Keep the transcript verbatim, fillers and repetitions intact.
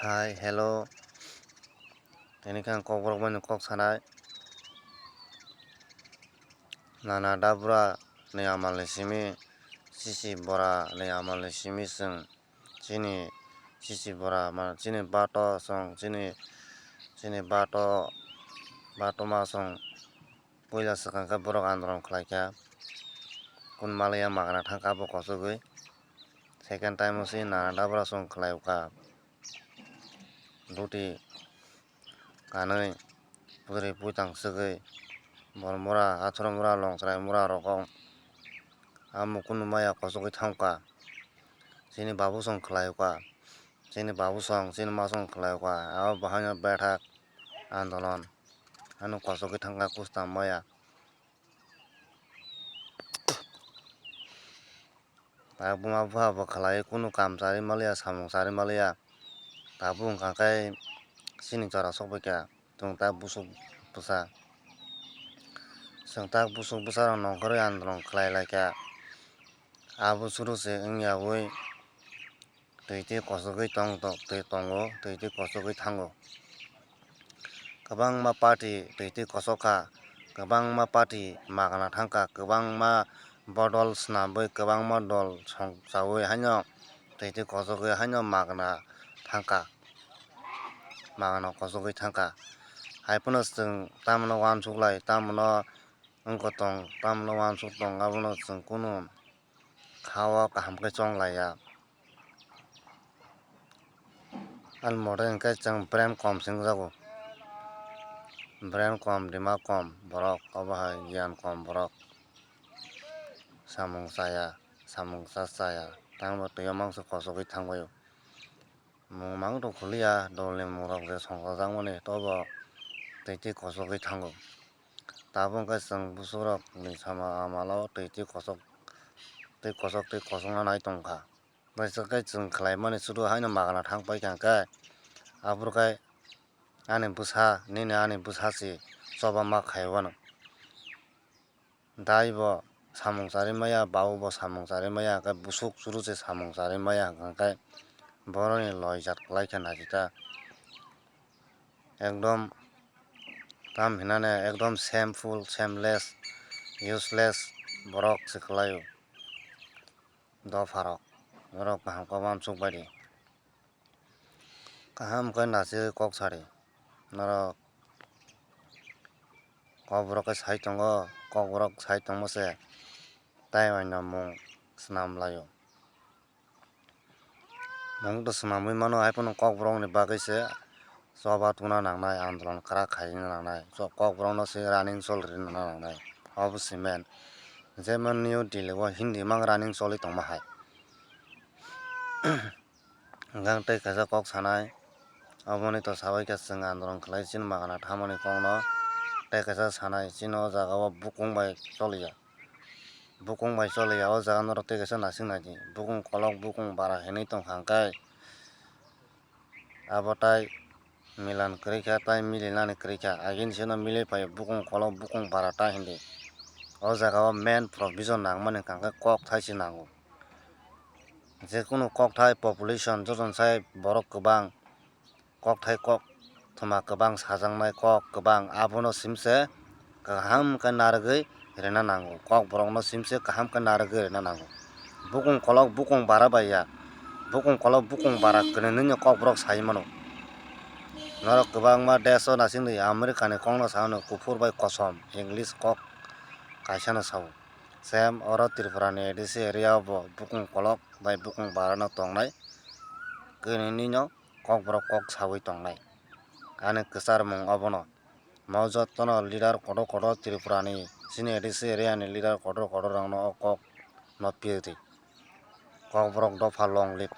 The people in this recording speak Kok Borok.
Hai, hello. Tini khe ang kokborok bai no kok sanai. Nana dabra ni amal ni simi, sisi bora ni amal ni simi chwng chini sisi bora, ma-, chini bato chwng, chini, chini bato, bato ma chwng puila swkang khe borok andolon khlai kha. Kun malaya magna thang kha abo kochogwi. Second time o se nana dabra chwng khlai kha. Luti kanwi, putri puitang swgwi, bor mura, athro mura, longchrai mura rokong. Amo kunu maya kochogwi thang kha. Chini babu chwng khlai kha. Chini babu chwng, chini ma chwng khlai kha. Abo bahaino bethak andolon. Ano kochogwi thang kha kusta maya. Tabuk buma bupha bo khlai kunu kam chari maliya, samung chari maliya. Tabuk wngkha khe chini jora sokbaikha, chwng tak busuk bwsa. Chwng tak busuk bwsarok nongkhorwi andolon khlai laikha. Abo suru se wngyaui twi twi kochogwi tong, tong, twi tongo, twi twi kochogwi thango. Kwbangma party twi twi kochok kha, kwbangma party magna thang kha, kwbangma bodol swnamwi, kwbangma dol song chaui haino twi twi kochogwi haino magna thang kha, magna kochogwi thang kha. Hai phano chwng tamno uansuk lai, tamno wngkha tong, tamno uansuk tong, abono chwng kunu kha-o kaham khe chong laiya. Ani mote hwnkhe chwng brain kom se wngjago. Brain kom, dima kom borok, obo hai giyan kom borok. Samung chaya, samung cha chaya, tamo twi o mangso kochogwi thangbaio. Mung mang rok khuliya, dolni mung rok je songchajakmani tobo twi twi kochogwi thango. Tabuk hwnkhe chwng busukrokni sama amalo twi twi kochok, twi kochok, twi kochokna nai tongkha. Naisik khe chwng khlaimani sudu haino magna thang paikha hwnkhe, aphuru khe ani bwsa, nini ani bwsa se choba ma khaiwano. Dai bo samung charwi maya, babu bo samung charwi maya, hwnkhe busuk churu se samung charwi maya, hwnkhe boroni loi jat kwlai khe naisita. Ekdom tam hinane ekdom shameful, shameless, useless borok se kwlaio. Dopharok, norok kaham khe uansuk baidi. Kaham khe naisik kok sadi. Norok kokborok khe sai tongo, kokborok sai tongma se tai waino mung swnam laio. Mung to swnamwi mano, hai phano kokborokni bagwi se choba tungna nangnai, andolon kwrak khaina nangnai, kokborokno se running choli rwna nangnai. Obo se main. Jemon New Delhi o Hindi mang running choli tongma hai. Hwnkhe tei kaisa kok sanai, oboni to sabai khe chwng andolon khlai chini magana thamani kokno. Tei kaisa sanai, chini o jaga o bukung bai choliya. Bukung bai choliya, o jaga norok tei kaisa naisik naidi. Bukung kolok, bukung bara hinwi tongkha hwnkhe abo tai milan kwrwi kha, tai milinani kwrwi kha. Agini sino milwi phaio bukung kolok, bukung bara ta hindi. O jaga o main provision nangmani hwnkha hwnkhe kok thai se nango. Jekunu kokthai population jotono sai borok kwbang, kokthai kok thwma kwbang, sajaknai kok kwbang, abono simse kaham khe narwgwi rwna nango, kokborokno simse kaham khe narwgwi rwna nango. Bukung kolok bukung bara bai ya, bukung kolok bukung bara kwnwi nini kokborok sai mano. Norok kwbangma desh o naisingdi America ni kokno sa mano, kuphur bai kosom, English kok kaisano sao. Same oro Tripura ni A D C area o bo bukung kolok bai bukung bara no tongnai, kwnwi no kokborok kok sawi tongnai. Ani kwcharmung obono, mo jotono leader kotor kotor Tripura ni, chini A D C area ni leader kotor kotor rok no o kok no pirdi. Kokborok dopha long live.